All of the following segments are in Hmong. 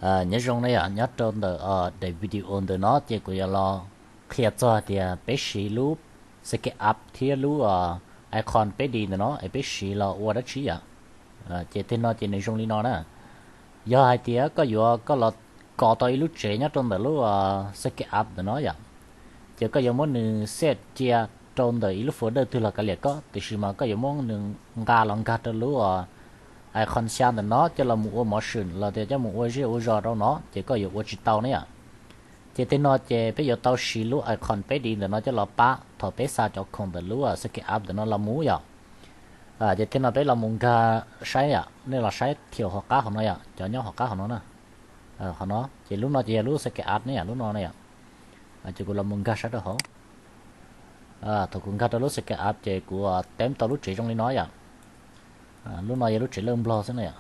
Nyob zoo na yom, nyob rau ntawm daim video ntawm no ces kuv yuav los qhia txog hais tias peb siv lub Sketch Up thiab lub icon peb di ntawm no es peb siv los ua dab tsi yom. Ces tej no ces nws zoo li no na. Yog hais tias koj yuav koj los kos tau ib lub tsev nyob rau ntawm lub Sketch Up ntawm no yom, ces koj yuav muab nws save cia rau ntawm ib lub folder twg los kav liam koj, tiam sis mas koj yuav muab nws nqa los nkag rau lub icon xya ntawm no coj los mus ua motion los tias coj mus ua zej ua zos rau no ces koj yuav ua tsis tau ne yom. Ces tej no ces peb yuav tau siv lub icon peb di ntawm no coj los pab thaum peb xa cov khoom ntawm lub Sketch Up ntawm no los mus yom. Ces tej no peb los mus nkag saib yom, nej los saib thiab hauv qab hauv no yom, cov nyob hauv qab hauv no na. Qhov no ces lub no ces yog lub Sketch Up ne yom, lub no ne yom. Ces kuv los mus nkag saib rau hauv. Thaum kuv nkag rau lub Sketch Up ces kuv teb tau lub tsev zoo li no yom. Lub no yog lub tsev lawj nplog xwb na yom.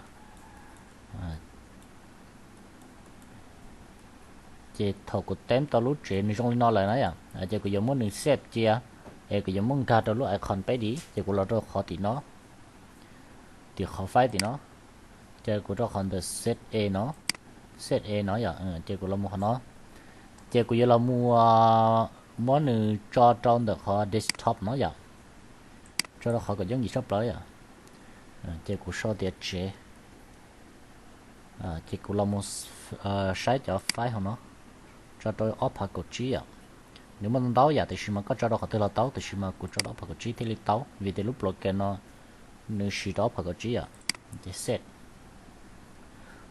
Ces thaum kuv teb tau lub tsev nws zoo li no lawm na yom, ces kuv yuav muab nws save cia, es kuv yuav muab nkag rau lub icon peb di, ces kuv los rau qhov tim no, tim qhov file tim no, ces kuv rau qhov ntawm save as no, save as no yom, ces kuv los mus qhov no, ces kuv yuav los mus muab nws tso rau ntawm qhov desktop no yom, tso rau qhov kom yooj yim tshaj plaws yom. Ces kuv sau tias tsev, ces kuv los mus saib cov file hauv no, tso rau ob phav kaum tsib yom. Nws muaj ntau yam tiam sis mas koj tso rau qhov twg los tau, tiam sis mas kuv tso rau ob phav kaum tsib thiaj li tau vim tias lub program no nws siv rau ob phav kaum tsib yom. Ces save.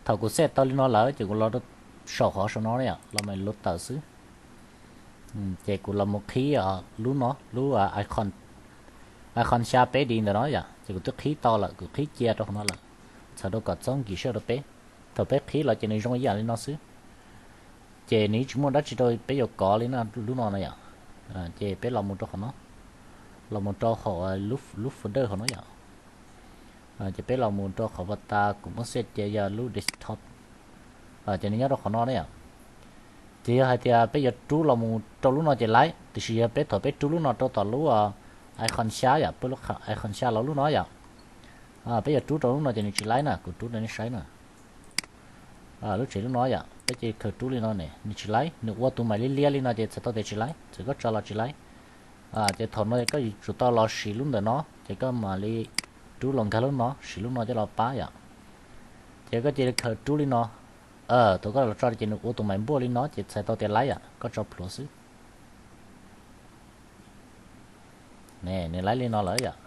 Thaum kuv save tau li no lawm ces kuv los rau saum qhov saum no yom, los mas lub tawm xwb. Ces kuv los mus qhib lub no, lub icon xya peb di ntawm no yom, ces kuv twb qhib tau lawm, kuv qhib cia rau qhov no lawm, txhawm rau kom txhob nkim siab rau peb. Thaum peb qhib los ces nws zoo ib yam li no xwb. Ces nws tsis muaj dab tsi rau peb yuav kov li na, lub no na yom. Ces peb los mus rau qhov no, los mus rau hauv lub folder hauv no yom. Ces peb los mus rau qhov vaj tas kuv muab save cia yog lub desktop. Ces nws nyob rau qhov no ne yom. Ces yog hais tias peb yuav rub los mus rau lub no ces laib, tiam sis yog peb thaum peb rub lub no rau tom lub icon xya yom, peb lub icon xya los lub no yom, peb yuav rub rau lub no ces nws tsis laib na, kuv rub rau nej saib na. Lub tsev lub no yom, peb cia li khaws rub li no ne nws tsis laib, nws ua tus mais liab liab li no ces txhais tau tias tsis laib, txawm koj tso los tsis laib. Ces thaum no koj yuav tsum tau los siv lub ntawm no, ces koj mam li rub los nkag lub no, siv lub no coj los pab yom. Ces koj cia li khaws rub li no, thaum koj los tso ces nws ua tus mais npuaj li no ces txhais tau tias laib yom, koj tso plhuav xwb. Ne nws laib li no lawm yom.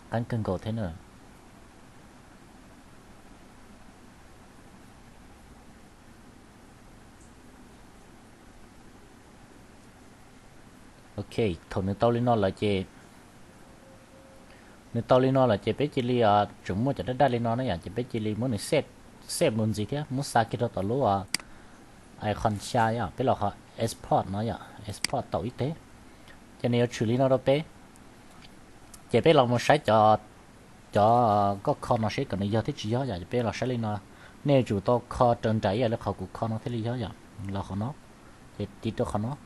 Qeeb kawg nkaus thiab na. Ok, thaum nws tau li no lawm ces, nws tau li no lawm ces peb cia li, tseem muaj cov daj daj li no na yom, ces peb cia li muab nws save, save mus ntxiv thiab muab xa kiag rau tom lub icon xya yom, peb los qhov export no yom, export tau ib teg. Ces nws yuav tshwm li no rau peb. Ces peb los mus saib cov, cov koj kho no seb kom nws yog thiab tsis yog yom, ces peb los saib li no. Nej yuav tsum tau kho raws nraim ib yam li qhov kuv kho no thiaj li yog yom. Los qhov no, ces tiv rau qhov no.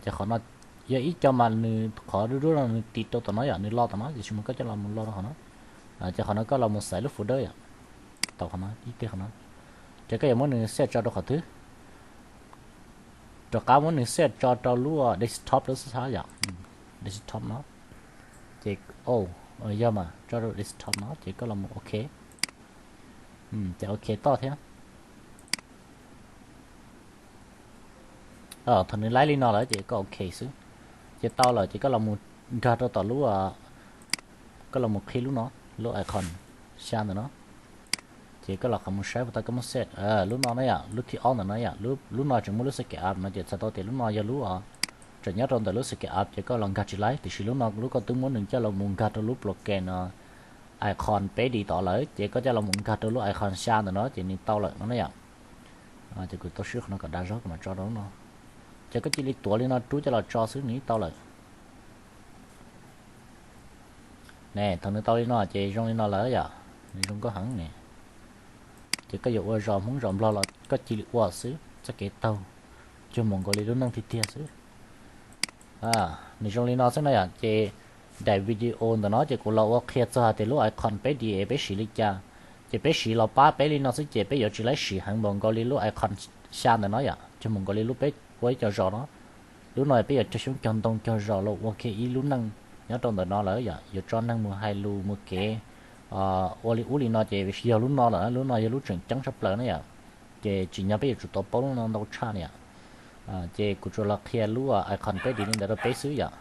Ces qhov no yog ib co mas nws qhov dub dub no nws tiv rau tom no yom, nws lo tom no, tiam sis mas koj coj los mus lo rau qhov no. Ces qhov no koj los mus xaiv lub folder yom, tau qhov no ib teg qhov no. Ces koj yuav muab nws save tso rau qhov twg? Rov qab muab nws save tso rau lub desktop lub xwb yom, desktop no. Ces, o, yog mas tso rau desktop no ces koj los mus ok. Ces ok toj thiab. Thaum nws laib li no lawm ces koj ok xwb. Ces tau lawm ces koj los mus nkag rau tom lub, koj los mus qhib lub no, lub icon xya ntawm no. Ces koj los qhov mus saib puas tau koj muab save lub no na yom, lub thib ob ntawm no yom, lub no tseem muaj lub Sketch Up no ces txhais tau tias lub no yog lub, tseem nyob rau ntawm lub Sketch Up ces koj los nkag tsis laib, tiam sis lub no lub koj twb muab nws coj los mus nkag rau lub program no, icon peb di tod lawm ces koj coj los mus nkag rau lub icon xya ntawm no ces nws tau lawm no na yom. Ces kuv tau swb qhov no kom dav zog kuv mam tso rau lub no. Ces koj cia li tuav li no rub coj los tso xwb nws yeej tau lawm. Ne thaum nws tau li no ces zoo li no lawm yom, nws zoo nkauj heev ne. Ces koj yuav ua zos Hmoob zos Nplog los koj cia li ua xwb, txoj kev taug cuag mus nkaus li lub neej tiag tiag xwb. Nws zoo li no xwb no yom. Ces daim video ntawm no ces kuv los ua qhia txog hais tias lub icon peb D es peb siv li cas. Ces peb siv los pab peb li no xwb ces peb yuav tsis laib siv heev npaum nkaus li lub icon xya ntawm no yom, cog mus nkaus li lub peb ua ib co zos no. Lub no peb yuav cog xyoob cog ntoo cog zos los ua kiag ib lub neej nyob rau ntawm no lawm yom. Yuav tso neeg mus hais lus mus kev, ua li ub li no ces yog lub no lawm, lub no yog lub tseem ceeb tshaj plaws na yom. Ces tsim nyog peb yuav tsum tau paub lub no ntau tshaj na yom. Ces kuv tsuas los qhia lub icon peb D li ntawd rau peb xwb yom.